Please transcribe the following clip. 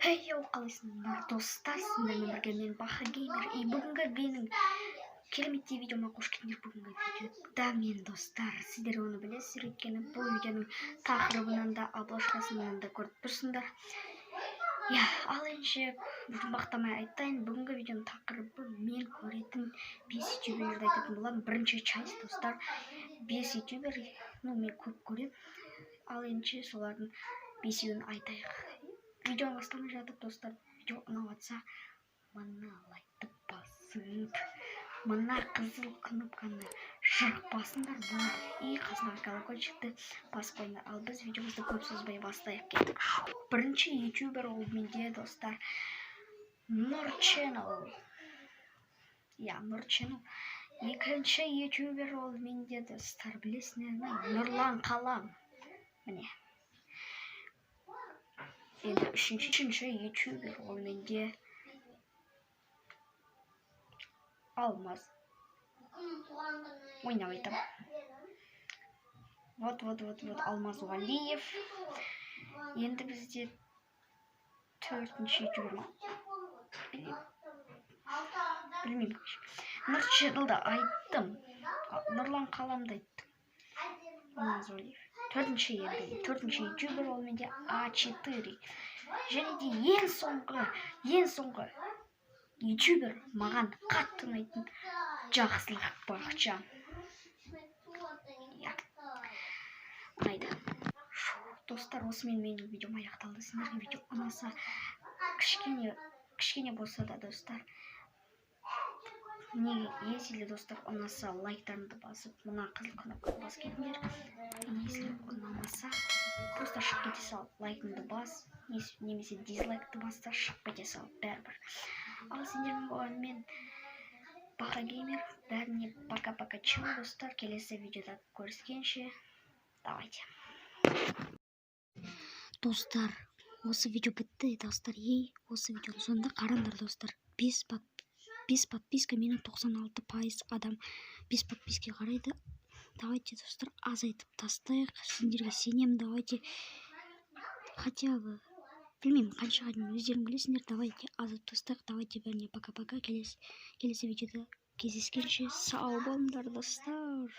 Хей, йоу, қалайсыңдар, достар? Сіздермен бірге мен, Баха Геймер. И бүгінгі менің кереметтей видеома қош келдіңдер. Бүгінгі видеода мен, достар, сіздер оны білесіздер, өйткені бұл видеоның тақырыбынан да, обложкасынан да көріп тұрсыңдар. Иә, ал ендеше жұмбақтамай айтайын, бүгінгі видеоның тақырыбы: мен көретін бес ютуберді айтатын боламын. Бірінші часть, достар, бес ютубер, ну, мен көп көремін. Ал ендеше солардың бесеуін айтайық. Видеоны бастамай жатып, достар, видео ұнап жатса, мына лайкты басып, мына қызыл кнопканы жырып басыңдар, болды. И қасындағы колокольчикті басып қойыңдар. Ал біз видеомызды көп созбай бастайық, кеттік. Бірінші ютубер ол менде, достар, Нұр Channel. Иә, Нұр Channel. Екінші ютубер ол менде, достар, білесіңдер ме? Нұрлан Қалам. Міне. Енді үшінші ютубер ол менде Алмаз. Ойнап айтамын. Вот, вот, вот, вот, Алмаз Уалиев. Енді бізде төртінші ютубер ма? Или білмеймін, короче. Нұр Channel'ды айттым. Нұрлан Қаламды айттым. Алмаз Уалиев. Төртінші, енді төртінші ютубер ол менде А4. Және де ең соңғы ютубер, маған қатты ұнайтын Жақсылық Бақытжан. Иә, ұнайды. Достар, осымен менің видеом аяқталды. Сіздерге видео ұнаса, кішкене кішкене болса да, достар, неге, если, достар, ұнаса, лайктарыңды басып, мына қызыл кнопканы басып кетіңдер. Если ұнамаса, просто шығып кете сал, лайкыңды бас немесе дизлайкты бас та, шығып кете сал, бәрібір. Ал сендермен болған мен, Баха Геймер. Бәріне пока пока, чао, достар. Келесі видеода көріскенше, давайте. Достар, осы видео бітті, достар. Ей, осы видеоның соңында қараңдар, достар, бес подписка. Менің 96% адам без подписки қарайды. Давайте, достар, азайтып тастайық, сендерге сенемін. Давайте хотя бы, білмеймін, қаншаға дейін, өздерің білесіңдер. Давайте азайтып тастайық. Давайте, бәріне пока пока, келесі видеода кездескенше, сау болыңдар, достар.